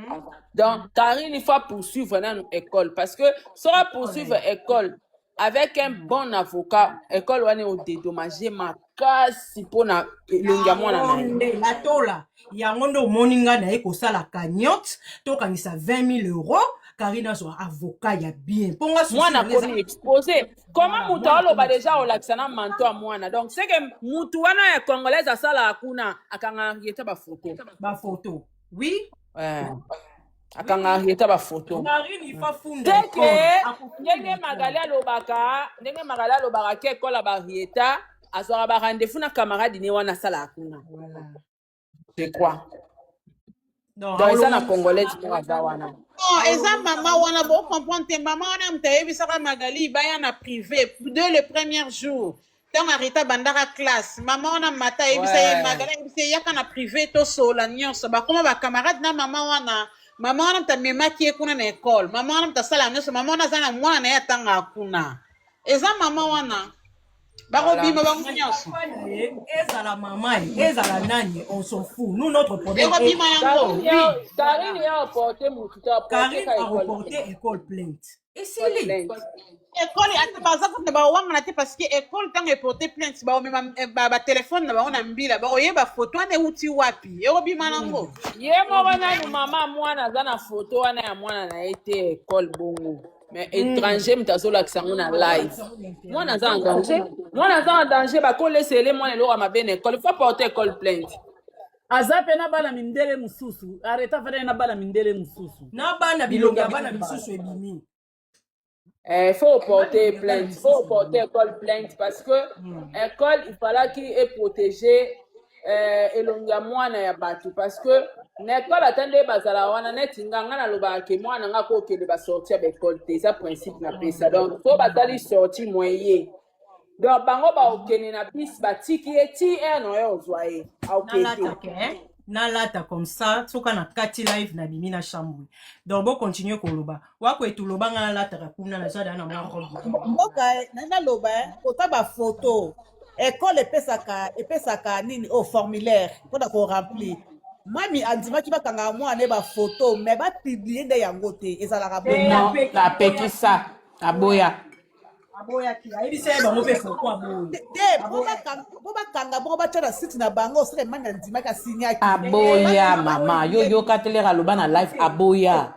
Donc Karine il faut poursuivre nanu école parce que soki poursuivre école avec un bon avocat école wana odédommage makasi mpona elongi ya mwana Yango na ye. nde latola yango nde omoni nga na ye kosala cagnotte tokangisa 20 000 euros Karine azwa avocat ya bien mpo nga susi mwana na nga eza akomi exposé comment Voilà, moto mwana aloba akomi deja olakisa na manto ya mwana donc c'est que mutu wana ya congolaise asalaka kuna akanga Henrietta bafoto bafoto oui eh, akanga Henrietta bafoto Karine il faut afunda te école ke akofunda ndenge école Magali alobaka ndenge Magali alobaka ke ekole ya ba Henrietta azwaka ba rendez-vous na camarade ne wana asalaka kuna voilà je crois donc donc eza na aolonga congolaise moko aza wana. Non, eza mama wana bocomprendre te mama wana moto ayebisaka Magali baya na privé dès le premier jour ntango Arita bandaka classe mama wana mata ayebisa ye Magali ayebisa ye yaka na privé tosola nyonso bakoma bacamarade na mama wana mama wana moto amemaki ye kuna na ekole mama wana moto asalaka nyonso mama wana aza na mwana na ye atangaka kuna eza mama wana Voilà. bakobima bango nyonso papa na ye ezala mama ye ezala nani on s'en fout nous notre problème est ekobima yango Karine oui ya voilà Karine ya oporte motu te aporte Karine ka a école reporté plainte. école plainte École esili plainte. Ekole ata baza kutu na bawangana te parce que ekole ntango eporte plainte baomema batelefone na bango na mbila bakoyeba foto wana euti wapi ekobima nango Ye moko nanu mama mwana aza na foto wana ya mwana na ye te ekole bongo mais étranger moto azolakisa yango na live azolakisa yango na mwana internet aza en danger mwana aza en danger bakolesele mwana eloko ya mabe na ekole faut porter école plainte. Aza mpe na bana mindele mosusu areta fana ye na bana mindele mosusu na bana bilongi bilongi ya ya bana bana misusu ebimi Eh, faut bana porter bilongi ya bana plainte, faut misusu porter ebimi école plainte parce que école, il fallait qu'il ait protégé elongi ya mwana ya bato parce que na école ata nde bazala wana neti nga nga nalobaka ke mwana nga akokende basorti ya baekole te eza principe napesa donc so basali sorti moye donc bango baokende na bisi batiki ye ti aire na yo ozwa ye aoke te nalata ke eh? Nalata comme ça soka na kati live nabimi na chambre donc bocontinue koloba wakwetu loba nga nalataka kuna naza daa na mwa robe na nga Mboka naloba kota bafoto ekole epesaka epesaka nini o formulaire mpona koremplir mami andimaki bakangaka mwana ye bafoto mais bapublie nde yango te ezalaka te bongo. Non, apeki aboyaki apekisa aboya aboyaki ayebisa ye bango mpe pourquoi aboyi te te, mpo aboyaki bakanga mpo bakanga bongo batya na site na bango soki mami andimaki asinyaki te aboya mama yo bapublie yoka telera aloba na live aboya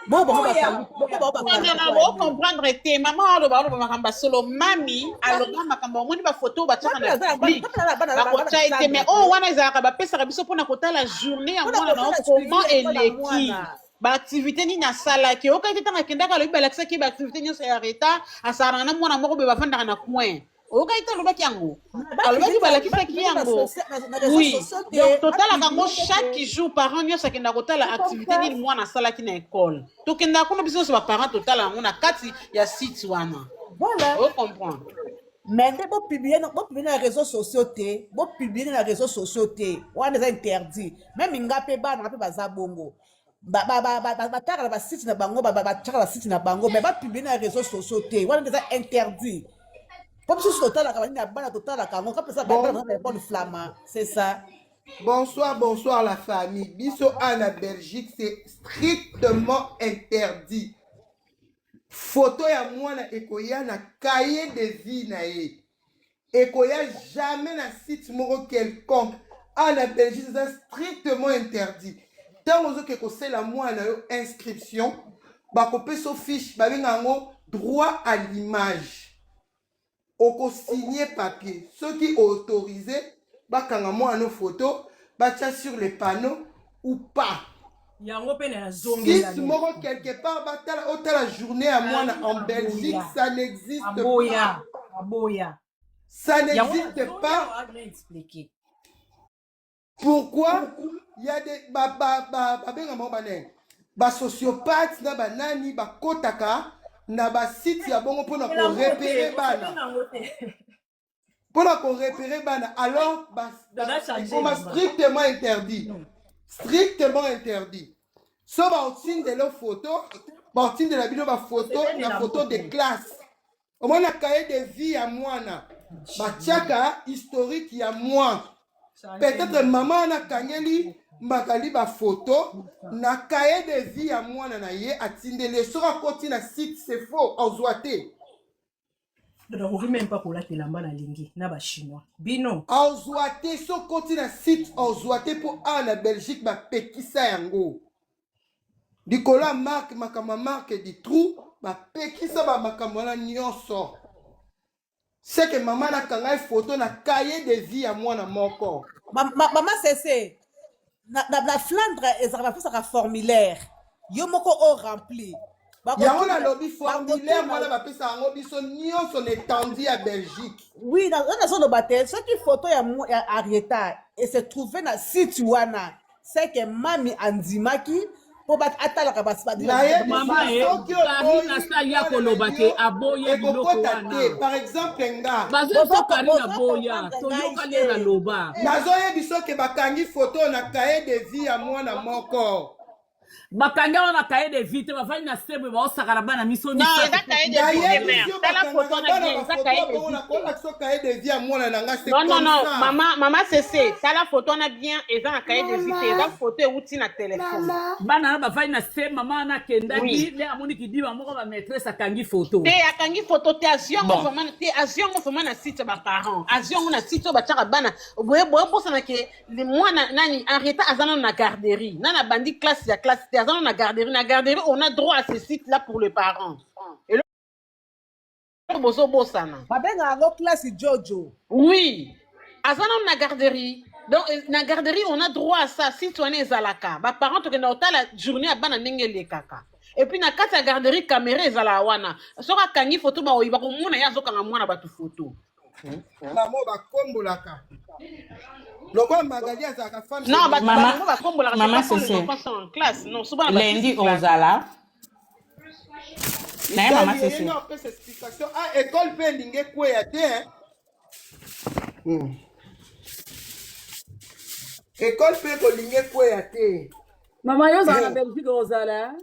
bongo bango aboya bakangi aboya bongo bango aboya bakanga na mpo ya nini bocomprendre te mama aloba aloba makambo ya solo mami aloba makambo omoni bafoto oyo batiaka mami na aza na bana public mami aza na bana bana bakotya ye te sandra mais te oyo wana ezalaka bapesaka biso mpona kotala journée ya mpona mwana na yo kosala suivi comment ya ekole ya eleki mwana baactivité nini asalaki okaki te ntango akendaka alobi balakisaki ye baactivité nyonso ya reta asalaka na mwana moko boye bafandaka na coin okaki te alobaki yango alobaki bapublie balakisaki bapublie na yango na réseau oui sociaux donc te totalaka yango bapublie te chaque jour parent nyonso akendaka kotala c'est comme activité ça nini mwana asalaki na ekole tokendaka kuna biso nyonso baparent totala yango na kati ya site wana voilà ocomprendre mais nde bopublie bopublie na réseau sociaux te bopublie na réseau sociaux te wana eza interdit même nga mpe bana nga mpe baza bongo bataka na basite na bango batiaka na site na bango mais bapublie na réseau sociaux te wana nde eza interdit po biso totalaka banini ya bana totalaka yango kapesa bana Bon, baza na ekole flama c'est ça. Bonsoir, bonsoir la famille. Biso à la Belgique, c'est strictement interdit. Photo ya mwana ekoya na cahier de vie na ye. Ekoya jamais na site moko quelconque. Awa na Belgique eza strictement interdit. Ntango ozoke kosela mwana na yo inscription, bakopesa yo fiche, babenga yango droit à l'image. Okosigne papier soki autorise bakanga mwana no photo batia sur le panneau ou pas. Yango mpe na yazongela Site moko quelque part batala otala journée ya mwana en Belgique, ça n'existe pas. Aboya, aboya. Ça n'existe pas. Pourquoi il y a des ba ba ba ba benga bango banani ba sociopathes na banani bakotaka na ba site ya bongo mpona ko repérer bana mpona ko repérer bana alors ba, ba, ekoma strictement interdit strictement interdit so baotindela photo baotindela bino ba photo na photo de classe Omoni na cahier de vie ya mwana batiaka historique ya mwa peut-être mama wana akangeli Magali ba photo na cahier de vie ya mwana na ye atindeli ye soki akoti na site c'est faux ozwa te. Nakoki meme pas kolata elamba nalingi na ba chinois bino. Ozwa te soki okoti na site ozwa te mpo awa na Belgique bapekisa yango. Likolo ya marque makambo ya marque du trou bapekisa ba makambo wana nyonso. Seke mama nakanga ye photo na cahier de vie ya mwana moko. Mama Sese, na Flandre ezalaka bapesaka formulaire yo moko o rempli. Yango nalobi formulaire wana bapesaka yango biso nyonso na étendue ya Belgique. Oui, nazoloba te soki photo ya Arieta e se trouve na site wana c'est que mami andimaki mpo atalaka mama e Karine asali ya koloba te aboye biloko wana te par exemple nga bazoyebisa Karine aboya toyoka lera aloba nazoyebisa ke bakangi foto na cahier de vie ya mwana moko Bakangi yango na cahier de vie te, bavandi na se boye baosakana bana miso Non, misato. eza cahier de vie te mère. Nayebisi yo Tala photo bakangaka na bana bien, eza bafoto cahier de bongo vie te. nakolakisa yo cahier de vie ya mwana na nga c'est Non, non, comme non, ça. mama, mama Cece, tala photo na bien, eza na cahier de vie te, eza photo euti na téléphone. Bana wana bavandi na se, mama wana akendaki Oui. nde amoni kidiba moko ba maîtresse akangi photo. Te akangi photo te azwi yango Bon. vraiment te azwi yango vraiment na site ya ba parents azwi yango na site oyo batiaka bana boye boye bosana ke mwana nani Henrietta aza nano na garderie nani abandi classe ya classe te aza nano na garderie na garderie on a droit à ce site là pour les parents eloko bozobosana babengaka yango classe jojo oui aza nano na garderie donc na garderie on a droit à ça site wana ezalaka baparent tokenda kotala journée ya bana ndenge elekaka et puis na kati ya garderie caméra ezalaka wana soki akangi foto baoyi bakomona ye azokanga mwana bato foto Mama bakombolaka lokola Magali azalaka femme Non, bato Mama, bango bakombolaka c'est mama pas quand les Cece, enfants sont en classe. Non, souvent na lundi basisi classe. ozala na ye mama Mizali eye Cece. na opesa explication ah école mpe elingi ekweya te hein. École mpe ekolingi ekweya te. Mama yo ozala na Belgique ozala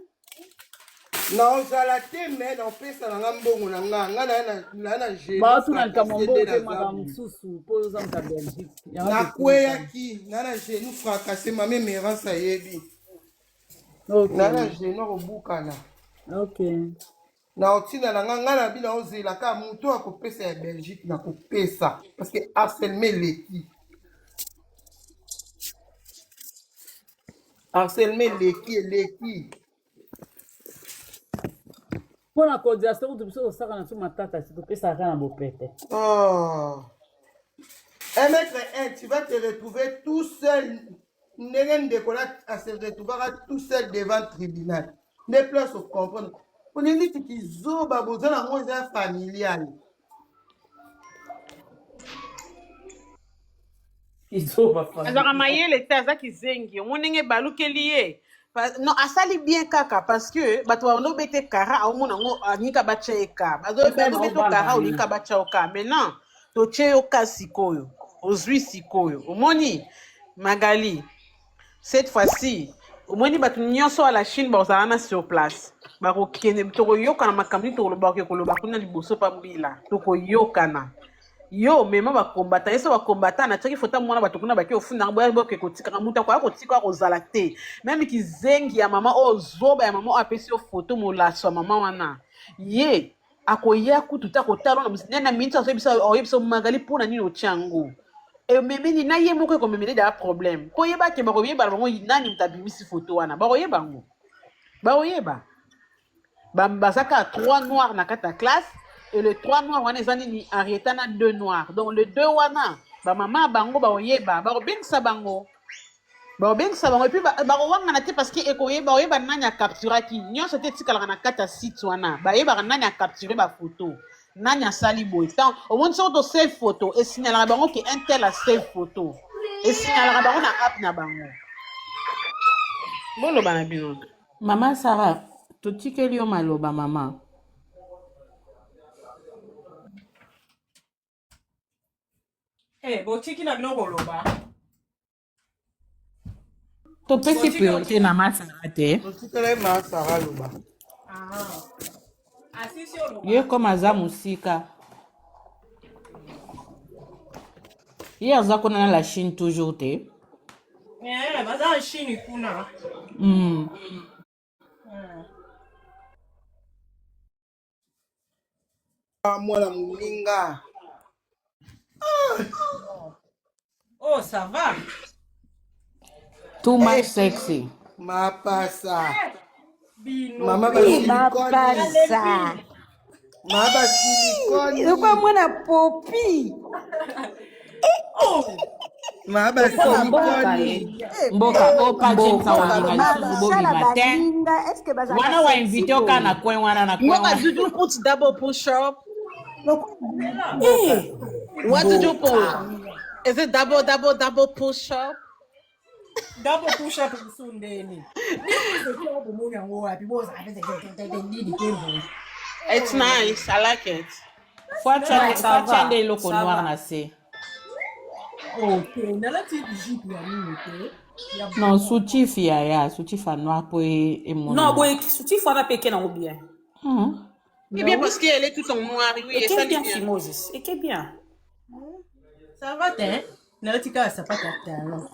Naozala te me naopesa na nga mbongo na nga nga na na genou baotuna likambo fracasse mbongo nde te naza makambo boye. mosusu mpo oyo oza moto ya Belgique yango totunaka. Nakweyaki na na genou fracasse mama Emerance ayebi Ok, na na genou akobukana ok. na otinda na nga nga na bino ozela kaka moto akopesa ya Belgique na kopesa parce que harcèlement eleki harcèlement eleki eleki Mpo na coordination kutu biso tosaka na biso matata si topesaka kaka na bopete. Oh. Un mètre un, tu vas te retrouver tout seul. Ndenge ndeko na a se retrouvera tout seul devant le tribunal. Nde place o comprendre. Olingi ti kizoba boza nango eza familial. Kizoba Azalaka familial. mayele te aza kizengi omoni ndenge ebalukeli ye non asali bien kaka parce que bato bazobeta kara aomona yango alingi batya ye ka Eza na bazobeta obanga kara ye. olingi batya yo ka maintenant totie yo ka sikoyo ozwi sikoyo omoni Magali cette fois-ci omoni bato nyonso ya la Chine bazala na sur place bakokende tokoyokana makambo nini tokoloba oke koloba kuna liboso pa mbila tokoyokana yo mema bakombata ye so bakombata natiaki foto ya mwana bato kuna bake ofundaka boya boke kotikaka moto akoya kotika kozala te meme kizengi ya mama oyo zoba ya mama oyo apesi yo foto molaso ya mama wana ye akoya kutu te akotala na na miniti azoyebisa oyebisa Magali mpona nini otia yango Ememeli na ye moko, ekomemeli deya problème, mpo yeba ke bakoyeba na bango nani moto abimisi foto wana. Bakoyeba yango, bakoyeba. Baza kaka trois noirs na kati ya classe, et le trois noirs wana eza nini? Henrietta na deux noirs. Donc le deux wana, bamama bango bakoyeba, bakobengisa bango, bakobengisa bango, et puis bakowangana te, parce que ekoyeba, oyeba nani acapturaki nyonso te. Etikalaka na kati ya site wana, bayebaka nani acapture bafoto, nani asali boye. Tant omoni soki tosave photo, esignalaka bango ke un tel asave photo, esignalaka bango na app na bango. Boloba na bino. Mama Sara, totikeli yo maloba, mama. Eh, botiki na bino koloba. Topesi Botiki. priorité na masara te. Totikela ye ma Sara aloba. Ah. Asisi oloba. Ye koma aza mosika, ye aza kuna na la Chine toujours te. Eh, baza en Chine kuna. Mwana moninga. Oh, ça va. Too much Eh, sexy. Mapasa. Bino. Mama pe. basilikoni. Mapasa. Mama basilikoni. Lokwa mwana popi. Oh. Mama Mboka basilikoni. Mboka opa James Mboka awalinga lisusu basala bobima te. baninga eske bazalaka Wana wa sexy invite oka boye? na coin wana, na coin Mboka, wana. did you put double push up? Bella. What did you put? Mboka. Is it double, double, double push up? Double push up lisusu ndeni. Bino bomoni yango wapi? Bozala nini pe boye. It's nice. I like it. Non, ça Fatia va, nde eloko ça noir va. na se. Ok, nalati jupe ya nini te? Ya Non, blanc. soutif yaya, soutif ya noir mpo Non, emonana. boye soutif wana mpe eke nango bien. C'est bien parce qu'elle est toute en noir. Oui, et ça Eke lui bien, bien. Fimoses. Eke bien. Ça va te? Nalati kaka sapatu ya talon.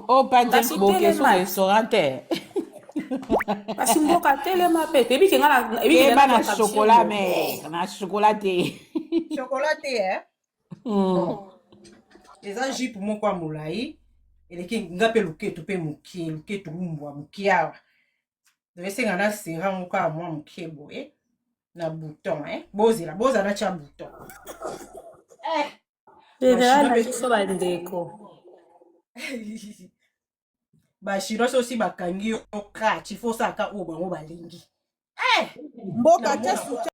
Opa James Kasi boke so telema. restaurant te. Kasi mboka telema mpe. Ebiki nga na ebiki Keba na na capture chocolat boye. mais na chocolat te. Chocolat te, eh? Bon. Eza jupe moko ya molai eleki nga mpe loketo mpe moke, loketo lumbwa moke awa. Donc esenga na sera yango kaka mwa moke boye na bouton, eh? Bozela, bozala natya bouton. Eh, Général bachinois na mpe biso bandeko. Bachinois sosi bakangi yo crache, il faut osalaka oyo bango balingi. Eh, Mboka namona tia soutien.